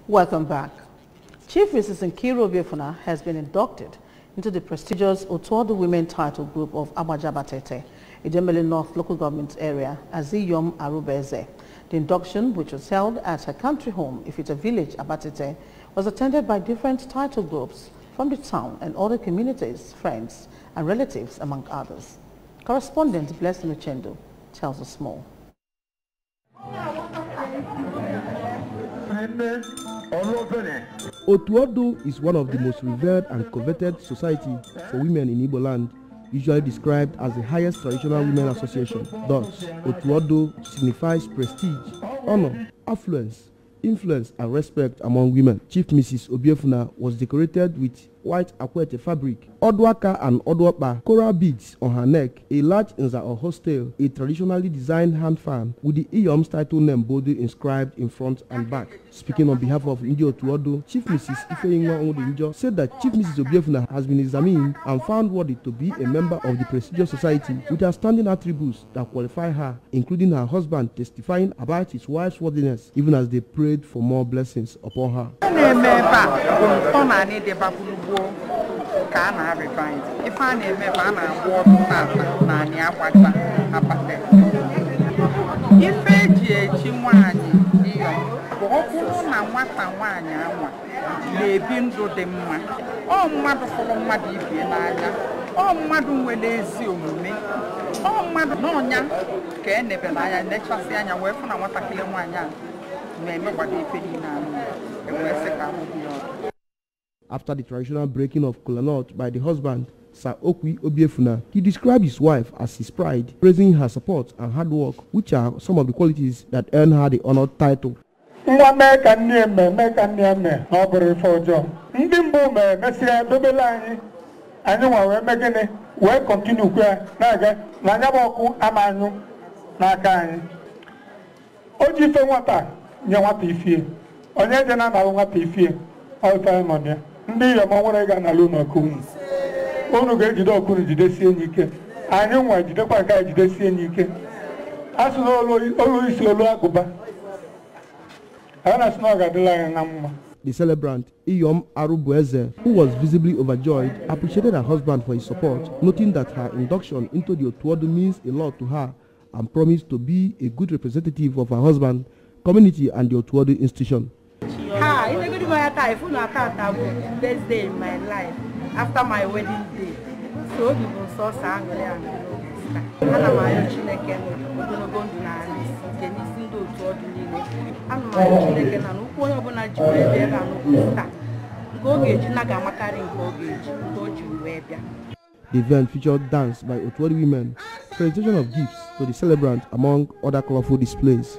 Welcome back. Chief Mrs. Nkiru Obiefuna has been inducted into the prestigious Otuodu Women Title Group of Agbaja Abatete, Idemili North Local Government Area, as Iyom Arubeze. The induction, which was held at her country home, Ifita Village, Abatete, was attended by different title groups from the town and other communities, friends and relatives, among others. Correspondent Blessing Uchendo tells us more. Otuodu is one of the most revered and coveted society for women in Igbo land, usually described as the highest traditional women association. Thus, Otuodu signifies prestige, honor, affluence, influence and respect among women. Chief Mrs. Obiefuna was decorated with white akwete fabric, oduaka and oduopa, coral beads on her neck, a large nza or hostel, a traditionally designed hand fan with the Iyom's title name boldly inscribed in front and back. Speaking on behalf of Ndi Otuodu, Chief Mrs. Ifeyinwa Onwudinjo said that Chief Mrs. Obiefuna has been examined and found worthy to be a member of the prestigious society with outstanding attributes that qualify her, including her husband testifying about his wife's worthiness, even as they prayed for more blessings upon her. After the traditional breaking of kola nut by the husband, Sir Okwi Obiefuna, he described his wife as his pride, praising her support and hard work, which are some of the qualities that earned her the honored title. The celebrant, Iyom Arubueze, who was visibly overjoyed, appreciated her husband for his support, noting that her induction into the Otuodu means a lot to her and promised to be a good representative of her husband, community and the Otuodu institution. Best day in my life after my wedding day. So The event featured dance by Otuodu women, presentation of gifts to the celebrant, among other colorful displays.